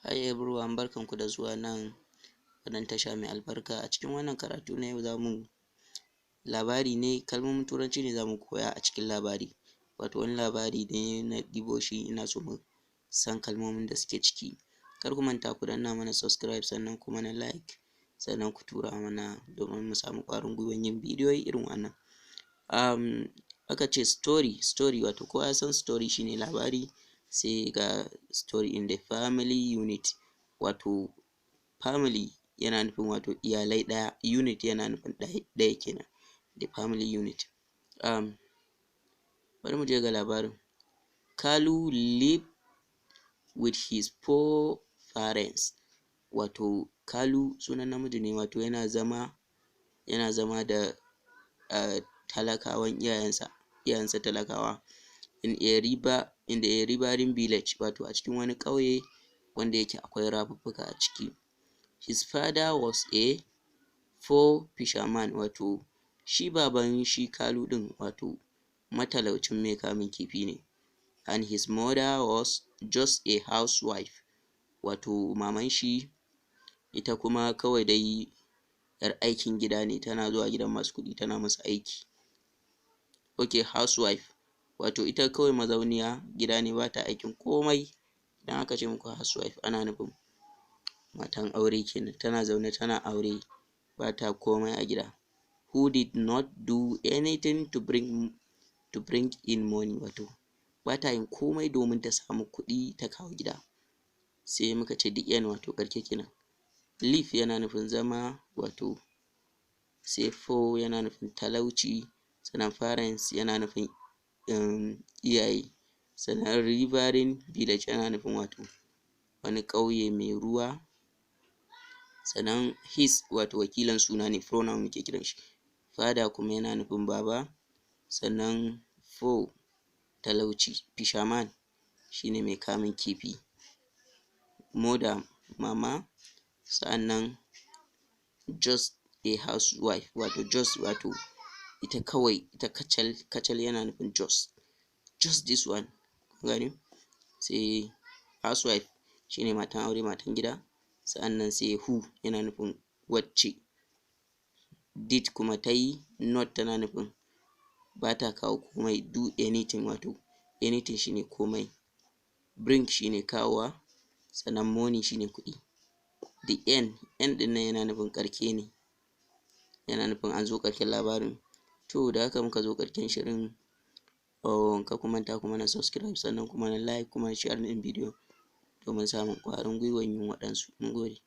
Hi everyone, barkanku da zuwa nan wannan tasha mai albarka. A cikin wannan karatu na yau, zamu labari ne, kalmomin Turanci ne zamu koya a cikin labari. Wato wani labari ne na ɗibo shi, ina so mu san kalmomin da suke ciki. Kar ku manta ku danna mana subscribe, sannan ku mana like, sannan ku tura mana domin mu samu ƙwarin gwiwan yin bidiyoyi irin wannan. Aka ce story, story, wato kowa ya san story shine labari. Sai ga story in the family unit, wato family yana nufin wato iyalai ɗaya, unit yana nufin ɗaya, ɗaya kenan, the family unit. Bari mu je ga labarin. Kalu live with his poor parents, wato Kalu sunan namiji ne, wato yana zama da talakawan iyayensa, iyayensa talakawa, in a riverine village, wato a cikin wani ƙauye wanda yake akwai rafuffuka a ciki. His father was a poor fisherman, wato shi baban shi Kalu ɗin, wato matalaucin mai kamun kifi ne, and his mother was just a housewife, wato maman shi ita kuma kawai dai ‘yar aikin gida ne, tana zuwa gidan masu kuɗi tana musu aiki. Okay, housewife, wato ita kawai mazauniya gida ne, bata aikin komai. Idan aka ce muku housewife, ana nufin matan aure kenan, tana zaune tana aure, bata komai a gida. Who did not do anything to bring in money, wato bata yin komai domin ta samu kuɗi ta kawo gida. Sai muka ce the end, wato ƙarshe kenan. Live yana nufin zama, wato sai poor yana nufin talauci, sannan parents yana nufin iyaye, sannan riverine village yana nufin wato wani ƙauye mai ruwa, sannan his wato wakilan suna ne, pronoun muke kiran shi, father kuma yana nufin baba, sannan poor talauci, fisherman shine mai kamun kifi, mother mama, sa'annan just a housewife, wato just wato ita kawai, ita kacal. Kacal yana nufin just, just this one, kun gane. Sai housewife shine matan aure, matan gida. Sa'annan sai who yana nufin wacce, did kuma tayi, not tana nufin bata kawo komai, do anything, wato anything shine komai, bring shine kawowa, sannan money shine kuɗi. The end, end ɗin nan yana nufin ƙarshe ne, yana nufin an zo ƙarshen labarin. To, da haka muka zo ƙarshen shirin. Kar ku manta ku mana subscribe, sannan ku mana like, ku mana share ɗin bidiyo domin samun ƙwarin gwiwan yin waɗansu. Mun gode.